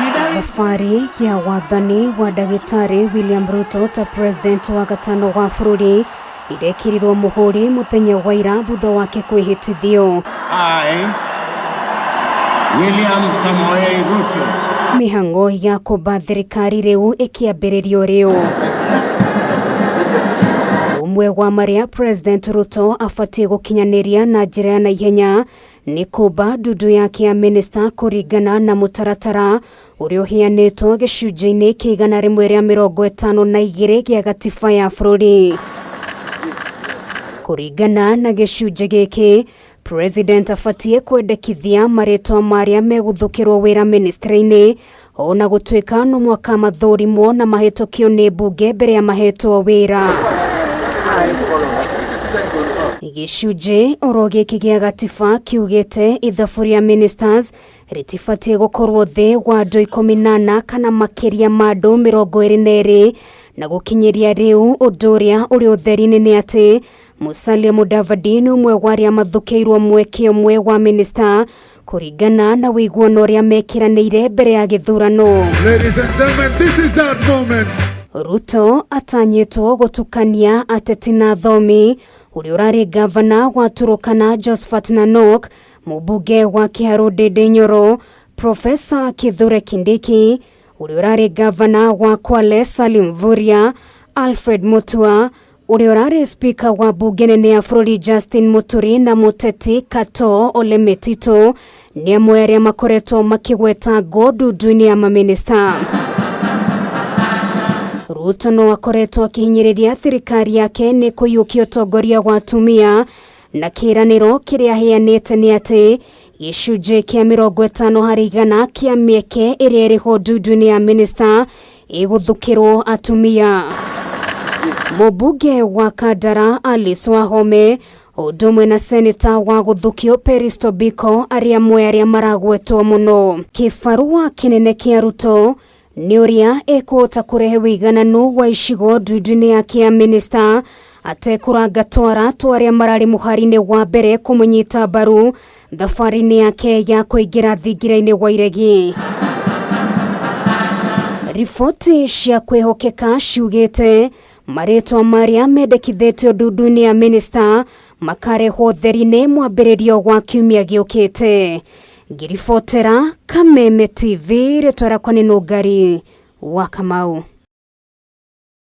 Thabarĩ ya wathani wa ndagĩtarĩ William Ruto ta president wa gatano wa bũrũri irekĩrirwo mũhũri mũthenya wa ira thutha wake kwĩhĩtithio. I, William Samoei Ruto. Mĩhang'o ya kũmba thirikari rĩu ĩkĩambĩrĩrio rĩu. Ũmwe wa marĩa President Ruto abatiĩ gũkinyanĩria na njĩra ya naihenya nĩ kũmba ndundu yake ya minista kũringana na mũtaratara ũrĩa ũheanĩtwo gĩcunjĩ-inĩ kĩa 152 gĩa gatiba ya bũrũri. Kũringana na gĩcunjĩ gĩkĩ, President abatiĩ kwendekithia marĩtwa marĩa megũthũkĩrwo wĩra ministry-inĩ ona gũtuĩka no mwaka mathũrimwo na mahĩtũkio nĩ mbunge mbere ya mahetwo wĩra. Gĩcunjĩ oro gĩkĩ gĩa gatiba kiugĩte ithabu rĩa ministers rĩtibatiĩ gũkorwo thĩ wa andũ 14 kana makĩria ma andũ 22 na gũkinyĩria rĩu ũndũ ũrĩa ũrĩ ũtheri-inĩ nĩ atĩ Musalia Mudavadi nĩ ũmwe wa arĩa mathũkĩirwo mweke ũmwe wa minista kũringana na ũiguano ũrĩa mekĩranĩire mbere ya gĩthurano. Ladies and gentlemen, this is that moment. Ruto atanyĩtwo gũtukania ateti na athomi ũrĩa ũrarĩ gavana wa Turukana Josphat Nanok, mũmbunge wa Kĩharũ Ndindi Nyoro, Profesa Kithure Kindiki, ũrĩa ũrarĩ gavana wa Kwale Salim Mvurya, Alfred Mutua, ũrĩa ũrarĩ spika wa mbunge nene ya bũrũri Justin Muturi na mũteti Katoo Ole Metito nĩ amwe arĩa makoretwo makĩgweta ngo ndundu-inĩ ya mamĩnĩsta. Ruto no akoretwo akĩhinyĩrĩria thirikari yake nĩ kũiyũkia ũtongoria wa atumia na kĩĩranĩro kĩrĩa aheanĩte nĩ atĩ gĩcunjĩ kĩa 50% kĩa mĩeke ĩrĩa ĩrĩho ndundu-inĩ ya minista ĩgũthũkĩrwo atumia. Mũmbunge wa Kandara Alice Wahome ũndũ ũmwe na seneta wa gũthũkio Peris Tobiko arĩa amwe arĩa maragwetwo mũno. Kĩbarũa kĩnene kĩa Ruto nĩ ũrĩa ekũhota kũrehe ũigananu wa icigo ndundu-inĩ yake ya minista atekũranga twara twa arĩa mararĩ mũhari-inĩ wa mbere kũmũnyita mbaru thabarĩ-inĩ yake ya kũingĩra thingira-inĩ wa iregi. Riboti cia kwĩhokeka ciugĩte marĩtwa marĩa mendekithĩtio ndundu-inĩ ya minista makarehwo ũtheri-inĩ mwambĩrĩrio wa kiumia gĩũkĩte. Ngĩribotera Kameme TV, rĩtwa rĩakwa nĩ Nũngari wa Kamau.